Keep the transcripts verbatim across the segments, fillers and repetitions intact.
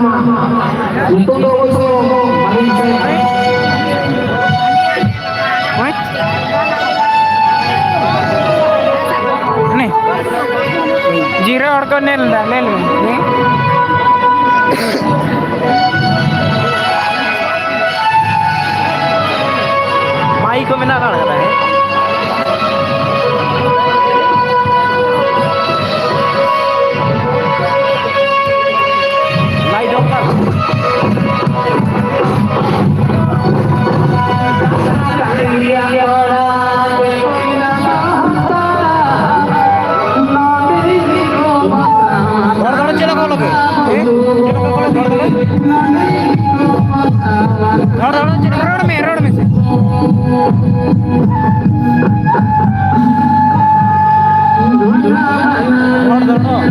ᱱᱤᱛᱚᱜ ᱫᱚ ᱚᱵᱚᱥᱥᱚ ᱵᱟᱹᱞᱤᱧ ᱫᱤᱥᱟᱹᱭᱮᱫᱟ᱾ ᱡᱤᱨᱟᱹ ᱦᱚᱲ ᱠᱚ ᱧᱮᱞ ᱮᱫᱟ, ᱧᱮᱞ ᱢᱮ᱾ ᱢᱟᱭᱤᱠ ᱠᱚ ᱢᱮᱱᱟᱜ ᱟᱠᱟᱫᱟ᱾ ᱞᱟᱭᱤᱴ ᱚᱯᱷ ᱠᱟᱜ᱾ ᱦᱚᱲ ᱫᱚ ᱪᱮᱫ ᱞᱮᱠᱟ ᱚᱞᱚᱜ ᱦᱩᱭᱩᱜ? ᱦᱮᱸ? ᱪᱮᱫ ᱞᱮᱠᱟ ᱚᱞᱚᱜ ᱦᱩᱭᱩᱜ? ᱦᱚᱲ ᱫᱚ? ᱨᱚᱲ, ᱨᱚᱲ, ᱨᱚᱲ ᱢᱮ, ᱨᱚᱲ ᱢᱮᱥᱮ᱾ ᱨᱚᱲ ᱫᱚ, ᱨᱚᱲ᱾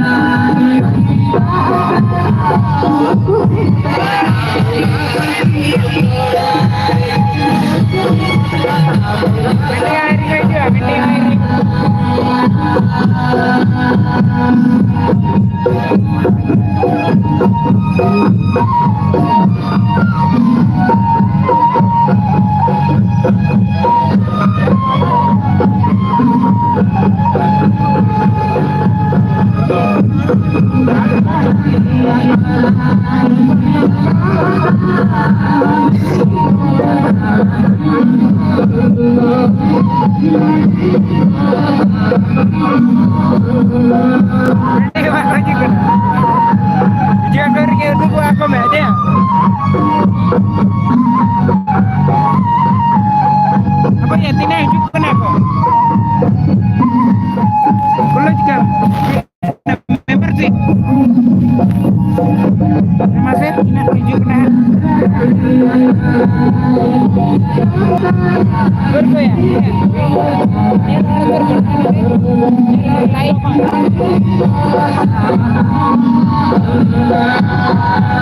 ᱵᱷᱤᱰᱤᱭᱳ ᱨᱮᱜᱮ ᱩᱫᱩᱜᱚᱜᱼᱟ ᱠᱚ ᱢᱮ, ᱫᱮ᱾ ᱦᱟᱯᱳᱭ ᱭᱟ, ᱛᱤᱱᱟᱹᱜ ᱦᱤᱡᱩᱜ ᱠᱟᱱᱟ ᱠᱚ? ᱠᱷᱩᱞᱟᱹ ᱪᱤᱠᱟᱹ? ᱢᱮᱢᱵᱟᱨᱥᱤᱯ᱾ ᱢᱟᱥᱮ, ᱛᱤᱱᱟᱹᱜ ᱠᱚ ᱦᱤᱡᱩᱜ ᱠᱟᱱᱟ? ᱜᱚᱞᱯᱚᱭᱟ᱾ ᱧᱮᱞ ᱦᱚᱲ ᱜᱚᱞᱯᱚ᱾ ᱧᱮᱞ ᱦᱚᱲ ᱞᱟᱭᱤᱵᱷ᱾